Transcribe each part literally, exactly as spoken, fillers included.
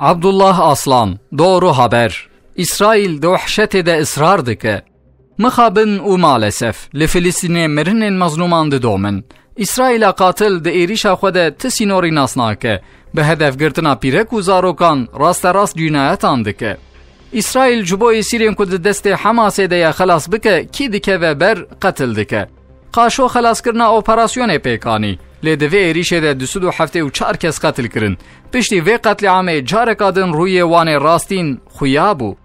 Abdullah Aslan, Doğru Haber. Îsraîl di wehşetê de israr dike. Mixabin û malesef li Filistînê mirinên mezlûman didomin. Îsraîla qatil di êrîşa xwe de ti sînorî nas nake. Bi hedef girtina pîrek û zarokan rasterast cînayetan dike. Îsraîl ji bo êsîrên ku di destê Hamasê de ye xelas bike, kî dikeve ber, qetil dike. Qaşo xelaskirina operasyonê pêk anî. Lê di vê êrîşê de du sed û heftê û çar kes qetil kirin. Piştî vê qetlîamê careka din rûyê wan ê rastîn xuya bû.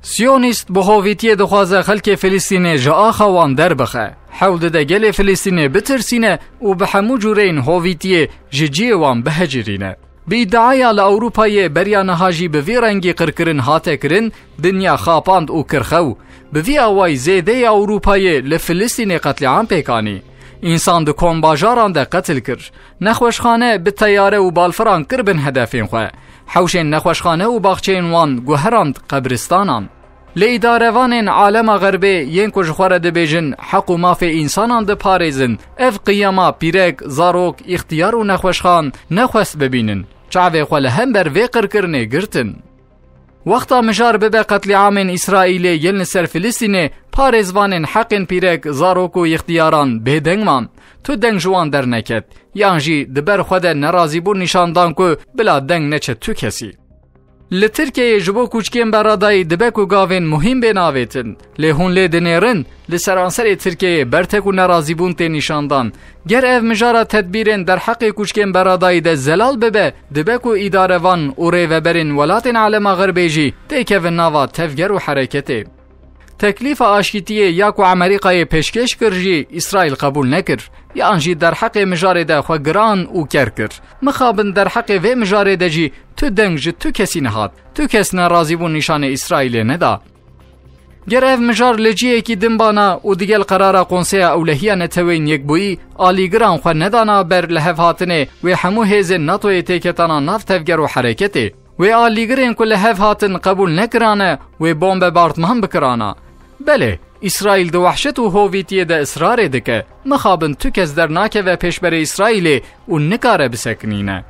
Siyonîst bi hovîtiyê dixwaze xelkê Filistînê ji axa wan derbixe. Hewl dide gelê Filistînê bitirsîne û bi hemû cûreyên hovîtiyê ji cihê wan bihecirîne. Bi îdiaya li Ewropayê beriya niha jî bi vî rengî qirkirin hate kirin, dinya xapand û kir xew. Bi vî awayî zêdeyê Ewropayê li Filistînê qetlîam pêk anî. Însan di kombajaran de qetil kir. Nexweşxane bi teyare û balfiran kir bin hedefên xwe. Hewşên nexweşxane û baxçeyên wan guherand qebristanan. Lê îdarevanên alema xerbê yên ku ji xwe re dibêjin heq û mafê însanan diparêzin, ev qiyama pîrek, zarok, îxtiyar û nexweşxan nexwest bibînin. Çavê xwe li hember vê qirkirinê girtin. Wexta mijar bibe qetlîamên Îsraîlê yên li ser Filistînê, parêzvanên heqên pîrek, zarok û îxtiyaran bêdeng man. Tu deng ji wan derneket. Yan jî di ber xwe de nerazîbûn nîşan dan ku bila deng neçe tu kesî. Li Tirkiyeyê ji bo kûçkên beradayî dibe ku gavên muhîm bên avêtin. Lê hûn lê dinêrin, li seranserê Tirkiyeyê bertek û nerazîbûn tê nîşandan. Ger ev mijara tedbîrên derheqê kûçkên beradayî de zelal bibe, dibe ku îdarevan û rêveberên welatên alema xerbê jî têkevin nava tevger û hereketê. Teklîfa aşîtiyê ya ku Amerîkayê pêşkêş kir jî Îsraîl qebûl nekir, yan jî derheqê mijarê de xwe giran û ker kir. Mixabin derheqê vê mijarê de jî tu deng ji tu kesî nehat, tu kes nerazîbûn nîşanê Îsraîlê neda. Ger ev mijar li cihekî din bana û digel qerara Konseya Ewlehiya Neteweyên Yekbûyî alîgiran xwe nedana ber li hev hatinê wê hemû hêzên NATOyê têketana nav tevger û hereketê, wê alîgirên ku li hev hatin qebûl nekirane, wê bombebartman bikirana. Belê, Îsraîl di wehşet û hovîtiyê de israrê dike, mixabin tu kes dernakeve pêşberê Îsraîlê û nikare bisekinîne.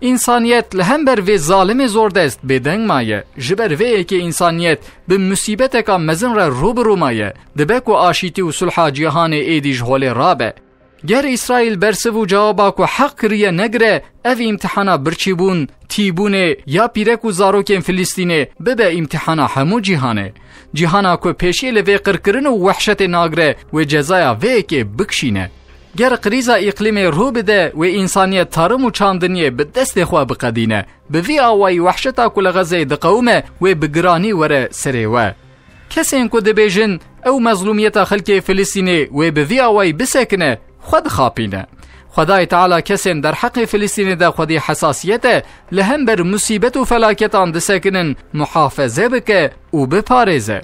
Însaniyet li hember vê zalimê zordest bêdeng maye. Ji ber vê yekê însaniyet bi musîbeteka mezin re rû bi rû maye. Dibe ku aşîtî û sulha cîhanê êdî ji holê rabe. Ger Îsraîl bersiv û cewaba ku heq kiriye negire, ev îmtihana birçîbûn, tîbûnê ya pîrek û zarokên Filistînê bibe îmtihana hemû cîhanê. Cîhana ku pêşiyê li vê qirkirin û wehşetê nagire, wê cezaya vê yekê bikişîne. Ger krîza îqlîmê rû bide, wê însaniyet tarim û çandiniyê bi destê xwe biqedîne. Bi vî awayî wehşeta ku li Xezeyê diqewime, wê bi giranî were serê we. Kesên ku dibêjin ew mezlûmiyeta xelkê Filistînê wê bi vî awayî bisekine, xwe dixapîne. Xwedayê Teala kesên derheqê Filistînê de xwedî hesasiyet e, li hember musîbet û felaketan disekinin, muhafeze bike û biparêze.